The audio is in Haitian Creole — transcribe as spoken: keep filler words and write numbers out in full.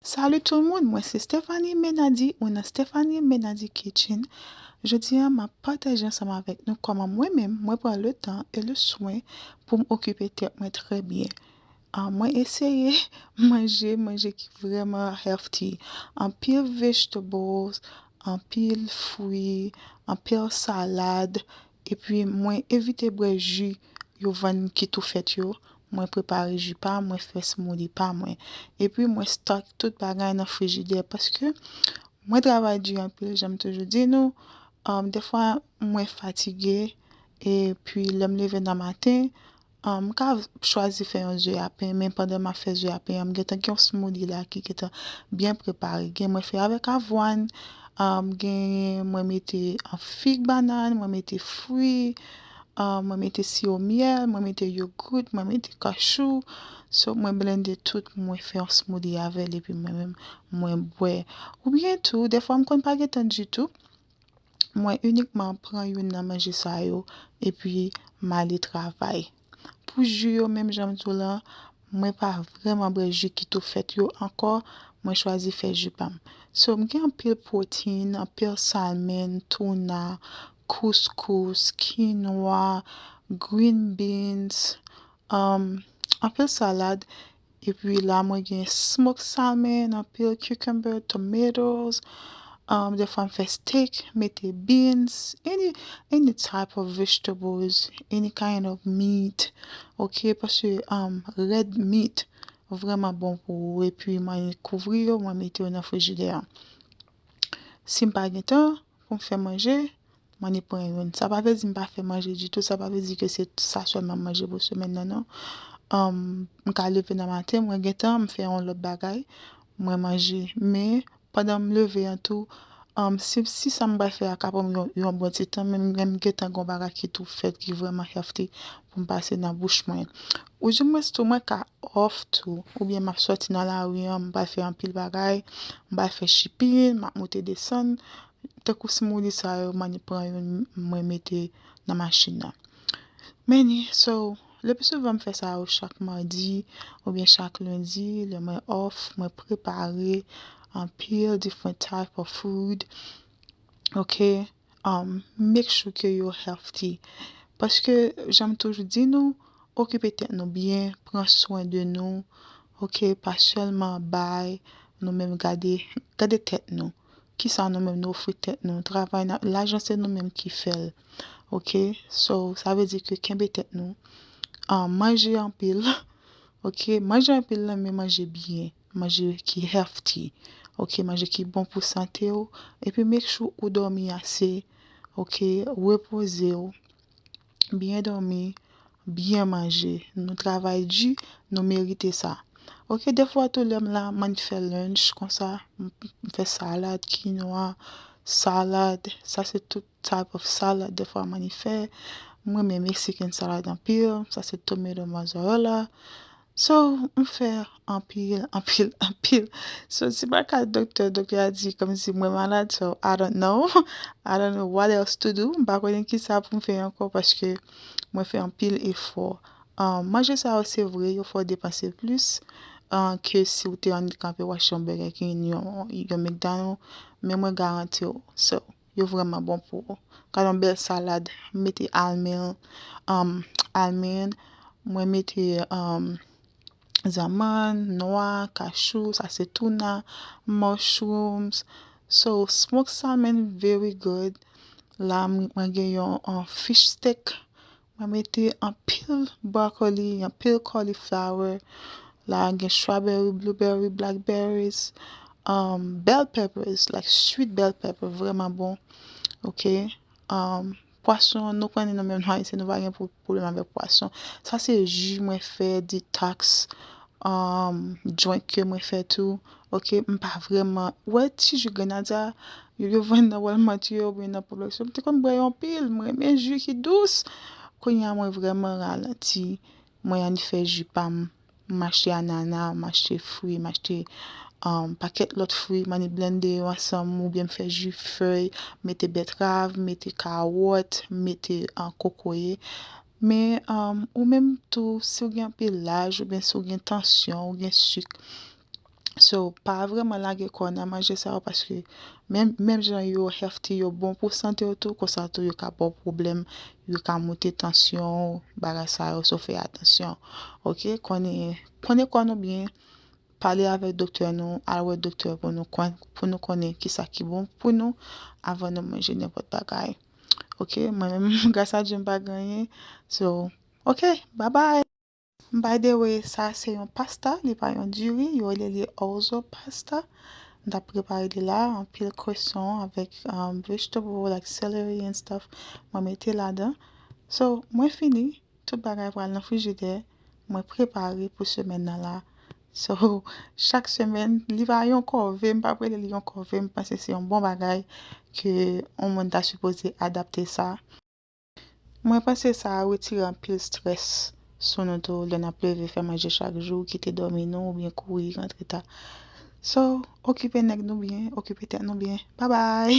Salut tout le monde, mwen se Stephanie Menady ou nan Stephanie Menady Kitchen. Jodi a, m ap pataje ansanm avèk nou kòman mwen menm, mwen pran le tan e le swen pou m okipe tèt mwen trè byen. Ah, mwen eseye manje, manje ki vrèman healthy. Anpil vegetables, anpil fwi, anpil salad, epi mwen evite bwè ji yo vann ki tou fèt yo. Mwen prepare ji pa mwen, fè smoothie pa mwen. Epi mwen stock tout bagay nan frijidè paske mwen travay di anpil, jan m toujou di nou. Um, defwa mwen fatige, epi lè m leve nan maten, um, m ka chwazi fè yon ze a pen, men pandan m ap fè ze a pen an, m gentan gen yon smoothie la ki gentan byen prepare. Gen mwen fè avèk avwàn, um, gen mwen mete an fig, bannann, mwen mete fwi, um, mwen mete siwo myèl, mwen mete yogout, mwen mete kachou. So, mwen blende tout, mwen fè yon smoothie avè l, epi mwen menm, mwen bwè. Oubyen tou, defwa m konn pa gen tan ditou, mwen inikman pran youn nan manje sa yo, epi m ale travay. Pou ji yo, menm jan m di w la, mwen pa vrèman bwè ji ki tou fèt yo ankò, mwen chwazi fè ji pa m. So, m gen anpil pwoteyin, anpil salmon, tuna, couscous, quinoa, green beans, um, anpil salad. Epi la, mwen gen smoked salmon, anpil cucumber, tomatoes. Um, defwa m fè steak, mete beans, any, any type of vegetables, any kind of meat. Ok, paske, um, red meat vrèman bon pou ou. Epi mwen kouvri yo, mwen mete yo nan frijidè an. Si m pa gen tan pou m fè manje, mwen ni pran youn. Sa pa vle di m pa fè manje ditou, sa pa vle di ke se sa sèlman m manje pou semèn nan, non. Um, m ka leve nan maten, mwen gen tan, m fè yon lòt bagay, mwen manje. Men, pandan m leve an tou, um, si, si sa m pral fè a ka pran m yon, yon bon ti tan, men m, men m gen tan gen yon bagay ki tou fèt, ki vrèman healthy pou m pase nan bouch mwen. Ou di mwen tou, mwen ka off tou, oubyen m ap sòti nan lari an, m pral fè anpil bagay, m pral fè shipping, m ap moute desann, tankou smoothie sa yo, mwen ni pran youn, mwen mete nan machin nan. Men ni, so, le pli souvan m fè sa yo chak madi oubyen chak lendi, lè mwen off, mwen prepare anpil different type of food, ok, um, make sure ke yo healthy. Paske, jan m toujou di nou, okipe tèt nou byen, pran swen de nou, ok, pa sèlman bay, nou menm gade, gade tèt nou. Kisa nou menm nou ofri tèt nou? Travay n ap, lajan se nou menm ki fè l. Ok? So, sa vle di ke kenbe tèt nou. Ah, manje anpil. Ok? Manje anpil la, men manje byen. Manje ki healthy. Ok? Manje ki bon pou sante w. Epi make sure ou dòmi ase. Ok? Repoze w. Byen dòmi, byen manje. Nou travay di, nou merite sa. Ok, defwa tou lè m la, mwen fè lunch konsa, m m fè salad, kinwa, salad, sa se tout type of salad defwa mwen fè. Mwen renmen Mexican salad anpil, sa se tomato mozzarella. So, m fè anpil, anpil, anpil. So, si pa ka doktè, doktè a di kòmsi mwen malad, so I don't know. I don't know what else to do. M pa konnen kisa pou m fè ankò paske mwen fè anpil efò. Ah, manje sa yo, se vre, yo fè w depanse plis, ah, ke si w te annik kanpe w achte yon bègè ki yon, yon McDonald, men mwen garanti w, so, yo vrèman bon pou ou. Gade yon bèl salad, m mete almond, um, almond, mwen mete, um, zanmann, nwa, kachou, sa se tuna, mushrooms. So, smoked salmon, very good. La, m- mwen gen yon, yon fish steak. Mwen mete anpil broccoli, anpil cauliflower. La, gen strawberry, blueberry, blackberries, um, bell peppers, like sweet bell pepper, vrèman bon. Ok. Um, pwason, nou konnen nou menm nou Ayisyen, nou pa gen pwo- pwoblèm avèk pwason. Sa se ji mwen fè, detox, um, drink ke mwen fè tou. Ok, m pa vrèman, wè ti ji grenadya, yo, yo vann nan Walmart yo, oubyen nan Publix yo. M te konn bwè yo anpil, mwen renmen ji ki dous. Kounye a, mwen vrèman ralanti. Mwen annik fè ji pa m. M achte anana, m achte fwi, m achte, um, pakèt lòt fwi, m annik blende yo ansanm, oubyen m fè ji fèy, mete bètrav, mete kawòt, mete, uh, kokoye. Men, um, ou menm tou, si w gen anpil laj, oubyen si w gen tansyon, ou gen sik, So, pa vrèman lage kò w nan manje sa yo, paske menm, menm jan yo healthy, yo bon pou sante w tou, konsa tou yo ka ba w pwoblèm, yo ka moute tansyon w, bagay sa yo, so fè atansyon. Oke, konnen, konnen kò nou byen, pale avèk doktè nou, al wè doktè pou nou konn, pou nou konnen kisa ki bon pou nou avan nou manje nenpòt bagay. Oke, mwen menm, gras a Dye, m pa gen anyen. So, oke, bye bye. By the way, sa se yon pasta, li pa yon diri, yo rele li orzo pasta. M t ap prepare li la, anpil kreson avèk um, vegetable like celery and stuff. Mwen mete ladan. So, mwen fini, tout bagay pral nan frijidè, mwen prepare pou semèn nan la. So, chak semèn, li pa yon kòve, m p ap rele li yon kòve, m panse se yon bon bagay ke yon moun ta sipoze adapte sa. Mwen panse sa a retire anpil strès sou nou tou lè n ap leve fè manje chak jou, kite dòmi nou oubyen kouri rantre ta. So, okipe nèg nou byen, okipe tèt nou byen. Bye bye!